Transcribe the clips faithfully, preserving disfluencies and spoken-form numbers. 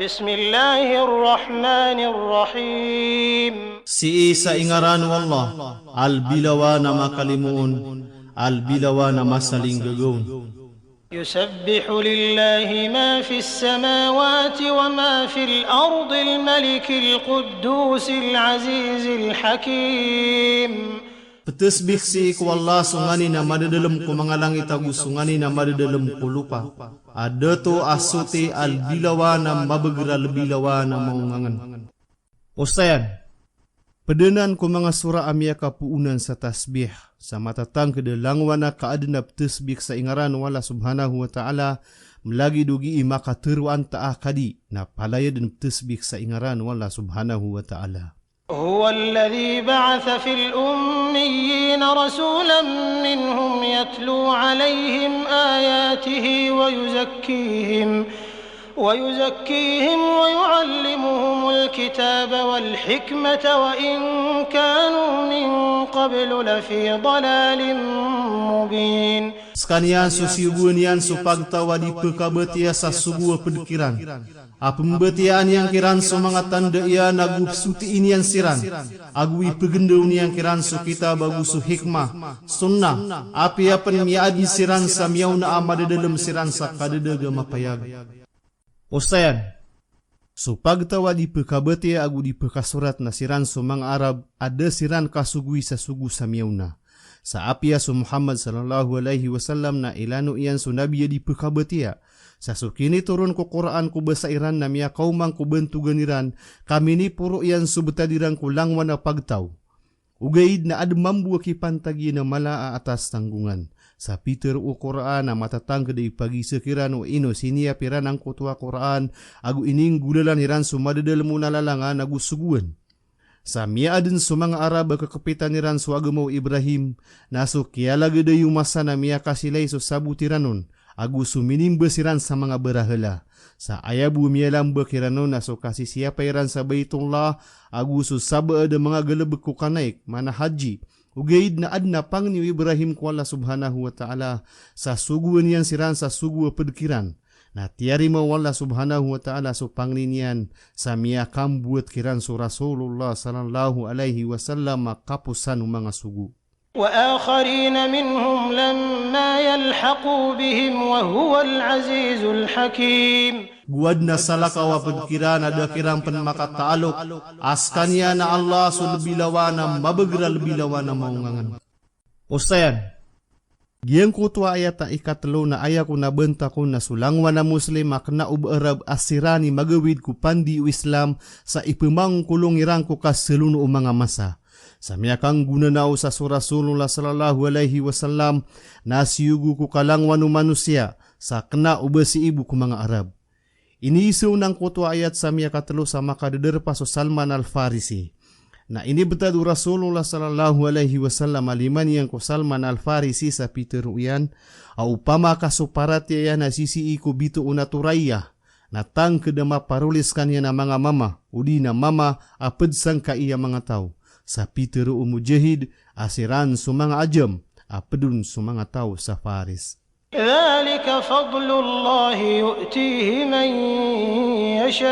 بسم الله الرحمن الرحيم. Sii sa ingaran o Allah, a lbilawan a makalimoon, a lbilawan a masalinggagaon. يسبح لله ما في السماوات وما في الأرض الملك القدوس العزيز الحكيم. Ptesbih sii ko Allah so nganin a madadalm ko manga langit ago so nganin a madadalm ko lopa. A dato a soti a lbilawan a mabagr a lbilawan a maongangen. Osayan, pd anan ko manga sora a miyakapoonan sa tasbih, sa matatangkd a langowan a kaadn a ptesbih sa ingaran o Allah subhanahu wa ta'ala, mlagid o gii makatharo antaa kadi na palaya dn ptesbih sa ingaran o Allah subhanahu wa ta'ala. هو الذي بعث في الأميين رسولا منهم يتلو عليهم آياته ويزكيهم، ويزكيهم ويعلمهم الكتاب والحكمة وإن كانوا من قبل لفي ضلال مبين. Skaniyan so siyogoan iyan so pagtaw a di pkabatiya sa sogo a pd kiran. A pmbatiyaan iyan kiran so manga tanda iyan ago psotiin iyan siran, ago ipgndaw niyan kiran so kitab ago so hikmah, sunnah, apiya pn miyaadn siran sa miyaona a madadalm siran sa kadadag a mapayag. Osayan, so pagtaw a di pkabatiya ago di pkasorat na siran so manga Arab a da siran kasogoy sa sogo sa miyaona. Sa apiya so Muhammad sallallahu alaihi wasallam na ilano iyan so nabi a di pkabatiya. Sa so kinitoron ko Qur'an ko basa iran na miyakaoma ngko bantogan iran, ka miniporo iyan so btad iran ko langowan a pagtaw. Ogaid na adn mambo a kipantag iyan a mala a atas tanggongan. Sa pitharo o Qur'an a matatangkd a ipagisa kiran o ino siniyap iran angkoto a Qur'an, ago ininggolalan iran so madadalm on a lalangan ago sogoan. Sa miyaadn so manga Arab a kakpitan iran so agama o Ibrahim, na so kiyalagad a iyo masa na miyakasilay so sabot iran on, ago so minimba siran sa manga barahala. Sa aya bo miyalamba kiran on na so kasisiyapa iran sa Baitullah, ago so sabaad a manga galbk ko kanaik, maana haji. Ogaid na adn a pangni o Ibrahim ko Allah subhanahu wa ta'ala, sa sogoan iyan siran sa sogo a pd kiran. Na tiyarima o Allah subhanahu wa ta'ala so pangni niyan, sa miyakambowat kiran so Rasulullah sallallahu alaihi wasallam a kaposan o manga sogo. وآخرين منهم لما يلحقوا بهم وهو العزيز الحكيم. Go adn a salakaw a pd kiran a da kiran pn makataalok, a skaniyan a Allah so lbilawan a mabagr a lbilawan a maongangen. Osayan, giyangkoto a ayat a ikatlo na aya ko na bantakon na so langowan a Muslim a kna o ba Arab a siran i magawid ko pandi o Islam sa ipmangkolong iran ko kasalono o manga masa. Sa miyakanggonanao sa so Rasulullah sallallahu alaihi wasallam na siyogo ko kalangowan o manosiya sa kna o ba sii bo ko manga Arab. Iniiza on angkoto a ayat sa miyakatlo sa makadadarpa so Salman Al-Farisi. Na inibtad o Rasulullah sallallahu alaihi wasallam a lima niyan ko Salman Al-Farisi sa pitharo iyan a opama ka so paratiyaya na sisii ko bitoon a Thuraiya, na tangkd a maparoli skaniyan a manga mama, odi na mama a pd sangkai a manga taw. Sa pitharo o Mujahid a siran so manga ajam a pd on so manga taw sa Faris. ذلك فضل الله يؤتيه من يشاء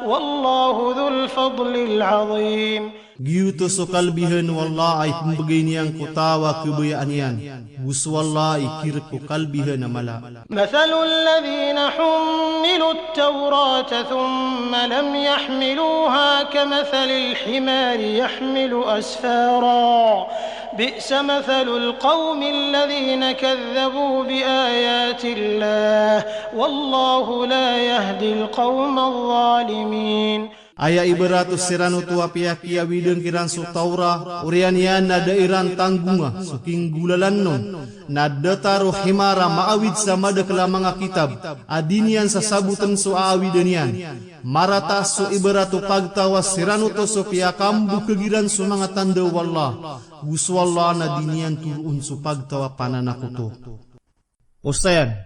والله ذو الفضل العظيم. Giyoto so kalbihan o Allah a ipmbgay niyan ko taw a khabayaan iyan. Go so Allah i kirk ko kalbihan a mala. مثل الذين حملوا التوراة ثم لم يحملوها كمثل الحمار يحمل أسفارا. بئس مثل القوم الذين كذبوا بآيات الله والله لا يهدي القوم الظالمين. Aya ibarat o siran oto a piyakiyawidn kiran so Tawrat, oriyan iyan na da iran tanggonga so kinggolalan on, na datar o himar a maawid sa madakl a manga kitab a di niyan sasabotn so aawidn iyan. Marata so ibarat o pagtaw a siran oto so piyakambokg iran so manga tanda o Allah, go so Allah na di niyan toroon so pagtaw a pananakoto. Osayan,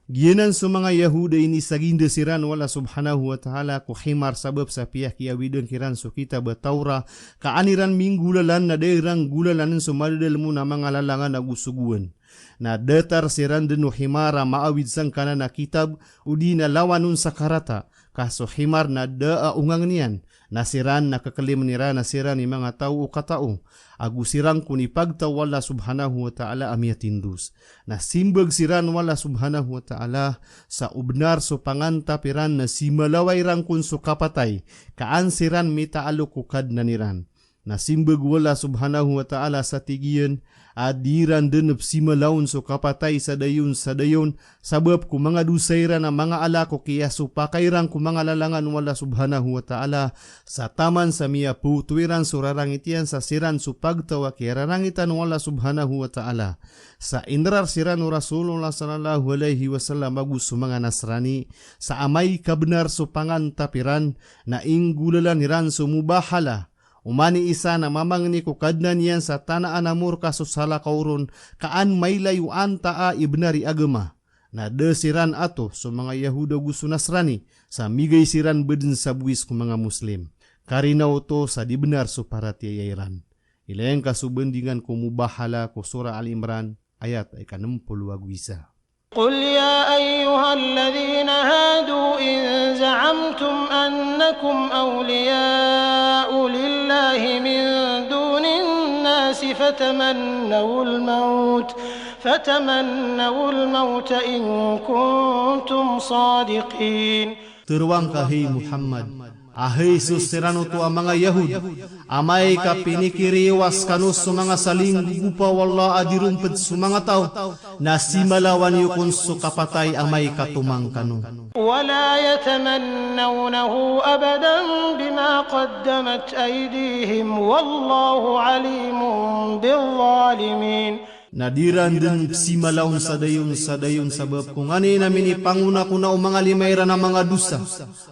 giyanan so manga Yahud a inisaginda siran o Allah subhanahu wa ta'ala ko himar sabap sa piyakiyawidn kiran so kitab a Tawrat, ka an iran minggolalan na da iran ggolalann so madadalm on a manga lalangan ago sogoan. Na datar siran dn o himar a maawid sangkanan a kitab, odi na lawan on sa karata, ka so himar na da a ongang iyan, na siran na khaklmn iran a siran i manga taw o katao, ago siran kon i pagtaw o Allah subhanahu wa ta'ala a miyatindos. Na simbag siran o Allah subhanahu wa ta'ala, sa o bnar so pangantap iran na simalawa iran kon so kapatay, ka an siran mitaalok ko Kadnan iran. Na simbag o Allah subhanahu wa ta'ala sa tig iyan, a di iran dn pzimalaon so kapatay sa dayon sa dayon, sabap ko manga dosa iran a manga ala ko kiyasopaka iran ko manga lalangan o Allah subhanahu wa ta'ala, sa taman sa miyapaoto iran so rarangit iyan sa siran so pagtaw a kiyararangitan o Allah subhanahu wa ta'ala. Sa inrar siran o Rasulullah sallallahu alaihi wasallam ago so manga Nasrani, sa amay ka bnar so pangantap iran, na inggolalan iran so mubahala. Oman i isa na mamangni ko Kadnan iyan sa tanaan a morka so salakaw ron, ka an mailay o antaa i bnar i agama. Na da siran ato so manga Yahuda ago so Nasrani, sa migay siran badn sa bowis ko manga Muslim. Karina oto sa di bnar so paratiyaya iran. Ilay ngka so bandingan ko mubahala ko Surah Al Imran, ayat a ika nm polo ago isa. قل يا أيها الذين هادوا إن زعمتم أنكم أولياء لله من دون الناس فتمنوا الموت، فتمنوا الموت إن كنتم صادقين. Tharoa ngka, hay Muhammad, a hay so siran oto a manga Yahud, amay ka pinikiriyo a skano so manga salinggogopa o Allah a di ron pd so manga taw, na simalawan iyo kon so kapatay amay ka tomang kano. ولا يتمنونه أبدا بما قدمت أيديهم والله عليم بالظالمين. Na di ran dn pzimalaon sa dayon sa dayon sabap ko nganin a minipangonakona o manga lima iran a manga dosa,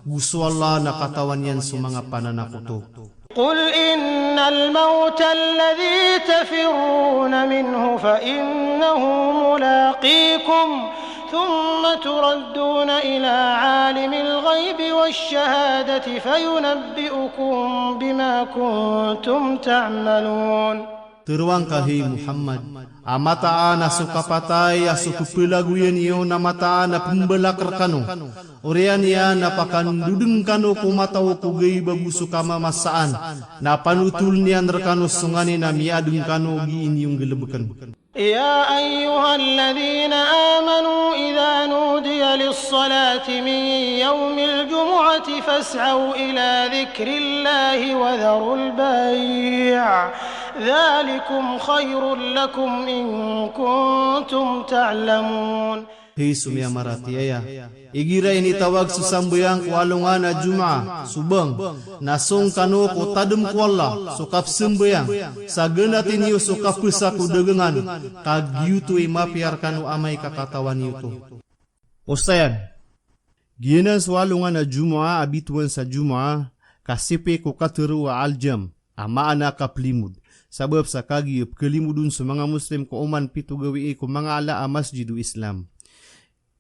go so Allah na katawan iyan so manga pananakoto. قل إن الموت الذي تفرون منه فإنه ملاقيكم ثم تردون إلى عالم الغيب والشهادة فينبئكم بما كنتم تعملون. Tharoa ngka, hay Muhammad, a mataan a so kapatay a so pphalagoyan iyo na mataan a pmbalak rkano. Oriyan iyan na pakandodn kano ko mata o ko gayb ago so kamamasaan, na panotoln iyan rkano so nganin a miyaadn kano gii niyo nggalbkn. يا أيها الذين آمنوا إذا نودي للصلاة من يوم الجمعة فاسعوا إلى ذكر الله وذروا البيع ذلكم خير لكم إن كنتم تعلمون. Hay so miyamaratiyaya, igira initawag so sambayang ko alongan a Jumaah, so bang, na song kano ko tadm ko Allah so kapsambayang, sa ganati niyo so kapesa ko dagangan, ka giyoto i mapiya rkano amay ka katawan iyo oto. Osayan, giyanan so alongan a Jumaah a bitowan sa Jumaah, ka sipi ko katharo a aljam, a maana a kaplimod. Sabap sa kagiya pkhalimod on so manga Muslim ko oman pito gawii ko manga ala a masjid o Islam.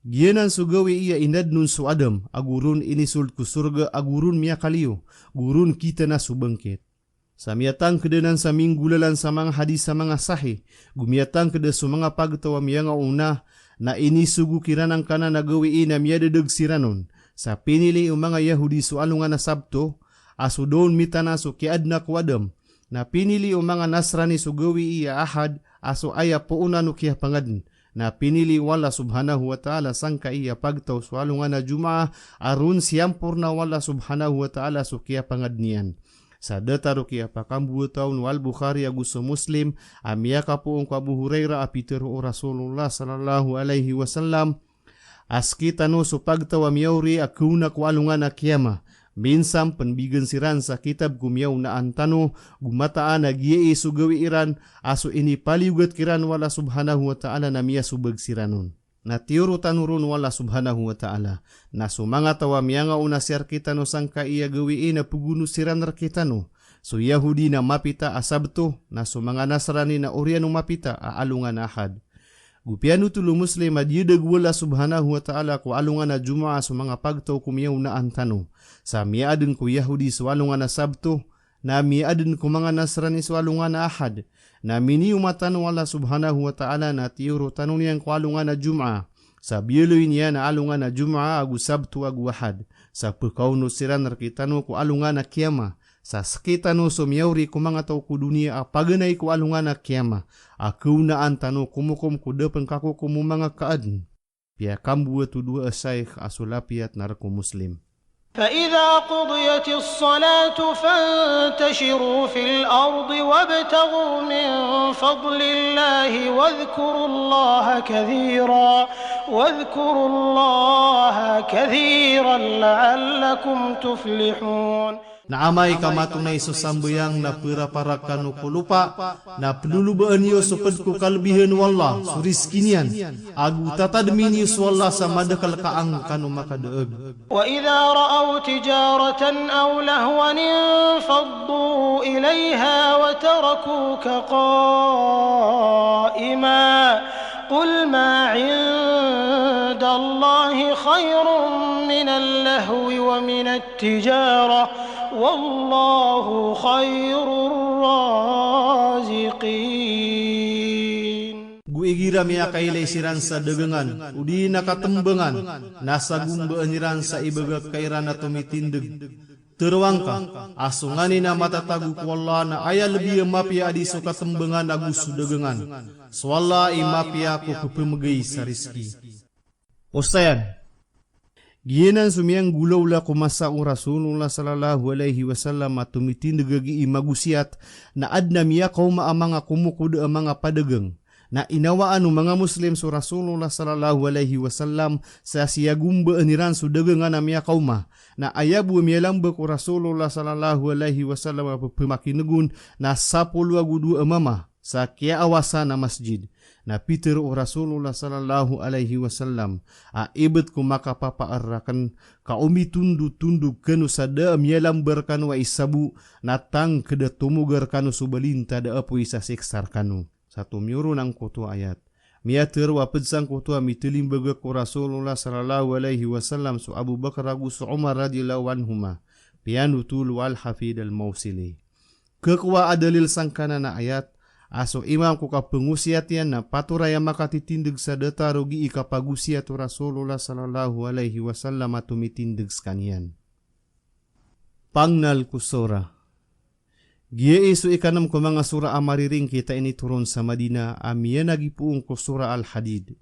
Giyanan so gawii a inadn on so Adam, ago ron inisold ko sorga, ago ron miyakaliyo, go ron kitana so bangkit. Sa miyatangkd anan sa minggolalan sa manga hadis a manga sahih, go miyatangkd a so manga pagtaw a miyangaoona, na inisogo kiran angkanan a gawii na miyadadag siran on. Sa pinili o manga Yahudi so alongan a Sabto, a so da on mitana so kiyaadna ko Adam, na pinili o manga Nasrani so gawii a Ahad, a so aya poonan o kiyapangadn, na pinili o Allah subhanahu wa ta'ala sangkai a pagtaw so alongan a Jumaah, a ron siyamporna o Allah subhanahu wa ta'ala so kiyapangadn iyan. Sa datar o kiyapakambowata on o Al-Bukhari ago so Muslim, a miyakapoon ko Abu Hurairah a pitharo o Rasulullah sallallahu alaihi wasallam, a sktano so pagtaw a miyaori a kaona ko alongan a kiyamah. Minsan pn bign siran sa kitab ko miyaonaan tano, go mataan a giyai so gawii ran, a so inipaliyogat kiran o Allah subhanahu wa ta'ala na miyasobag siran on. Na tiyoro tano ron o Allah subhanahu wa ta'ala, na so manga taw a miyangaoona sii rktano sangkai a gawii na pgono siran rktano. So Yahudi na mapita a Sabto, na so manga Nasrani na oriyan o mapita a alongan a Ahad. Go piyanotol o Muslim a diyadag o Allah subhanahu wa ta'ala ko alongan a Jumaah so manga pagtaw ko miyaonaan tano. Sa miyaadn ko Yahudi so alongan a Sabto, na miyaadn ko manga Nasrani so alongan a Ahad. Na miniyoma tano o Allah subhanahu wa ta'ala na tiyoro tano niyan ko alongan a Jum'ah. Sa biyaloy niyan a alongan a Jum'ah ago Sabto ago Ahad. Sa pekaono siran rekitano ko alongan a kiyamah. Sa sekitano so miyaori ko manga taw ko doniya a paganay ko alongan a kiyamah. A keonaan tano komokom ko da pen kakokom o manga kaadn. Piyakamboat o dowa a shaykh a so lapiyat na rk o Muslim. فإذا قضيت الصلاة فانتشروا في الأرض وابتغوا من فضل الله واذكروا الله كثيرا، واذكروا الله كثيرا لعلكم تفلحون. Na amay ka matonay so sambayang na peraparak kano ko lopa, na pelolobaan iyo so ped ko kalebihan o Allah, so rizki niyan, ago tatadmi niyo so Allah sa madakel ka angka kano makadaag. وإذا رأوا تجارة أو لهوا انفضوا إليها وتركوك قائما. قل ما عند الله خير من اللهو ومن التجارة والله خير الرازقين. Go igira miyakailay siran sa dagangan, odi na katembangan, na sagombaan iran sa ibagak ka iran a tomitindeg. Tero angka a so nganin a matatago ko Allah na aya lebi a mapiya a di so katembangan ago so dagangan. So Allah i mapiya ko pepemegay sa rizki. Osayan. Giyanan so miyanggolawla ko masa o Rasulullah sallallahu alaihi wasallam a tomitindeg a gii magosiyat, na aden a miyakaoma a manga komokoda a manga padagang. Na inawaan o manga Muslim so Rasulullah sallallahu alaihi wasallam sa siyagombaan iran so dagangan a miyakaoma. Na aya bo a miyalamba ko Rasulullah sallallahu alaihi wasallam a pepemakineg on na sapolo ago dowa a mama sa kiyaawasa na masjid. Na pitero o Rasulullah sallallahu alaihi wasallam a ibet ko makapapaar raken ka omitondotondog kano sa da a miyalamba rekano a isa bo, na tangked a tomoga rekano so balintad a apoy sa siksa rekano. Sa tomioron angkoto a ayat. Miyatero a ped sangkoto a mitelimbagak ko Rasulullah sallallahu alaihi wasallam so Abu Bakar ago so Umar radhiyallahu anhuma. Piyanotol o Al-Hafid Al-Mawsili. Kekowa a dalil sangkanan a ayat a so imam ko kapengosiyat iyan na patoray a makatitindeg sa datar o gii kapagosiyat o Rasulullah sallallahu alaihi wasallam a tomitindeg sekaniyan. Pangnal ko surah. Giyai so ikanem ko manga surah a mariringkit a initoron sa Madinah a miyanagipoon ko Surah Al-Hadid.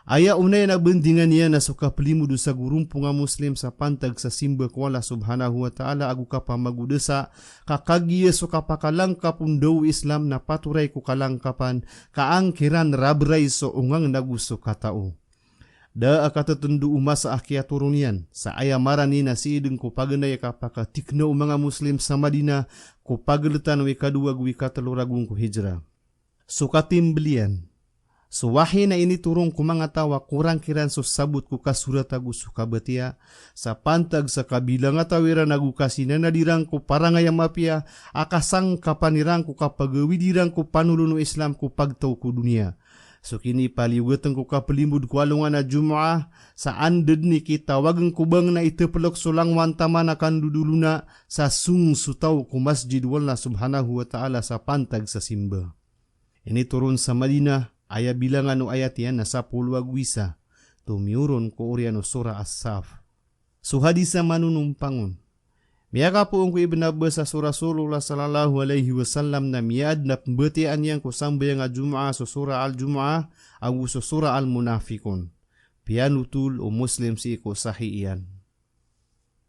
Aya onay na bendingan iyan na so kapelimod o sagorompong a Muslim sa pantag sa simba ko Allah Subhanahu wa Ta'ala ago kapamagodasa, ka kagiya so kapakalangkap o ndaw o Islam na patoray ko kalangkapan, ka angkiran raberay so ongang nago so katao. Da a katetendo o masa a kiyatoron iyan, sa aya marani na sii den ko paganay a kapakatikna o manga Muslim sa Madinah, ko pageletan o ikadowa ago ikatelo ragon ko hijrah. So katimbel iyan. So wahi na initoron ko manga taw a korang kiran so sabot ko kasorat ago so kabatiya, sa pantag sa kabilangataw iran ago kasinanad iran ko parangay a mapiya, a kasangkapan iran ko kapagawid iran ko panolon o Islam ko pagtaw ko doniya. So kinipaliyogaten ko kapelimod ko alongan a Jumu'ah, sa anda den i kitawagen ko bang na itepelok so langowan taman a kandodolona, sa song so taw ko masjid o Allah Subhanahu wa Ta'ala sa pantag sa simba. Initoron sa Madinah, aya bilangan o ayat iyan na sapolo ago isa, tomiyoron ko oriyan o Surah As-Saff. So hadis a manonompang on. Miyakapoon ko Ibn Abbas a so Rasulullah sallallahu alaihi wasallam na miyaaden a pembatiyaan iyan ko sambayang a Jumu'ah so Surah Al-Jumu'ah ago so Surah Al-Munafiqun. Piyanotol o Muslim sii ko sahih iyan.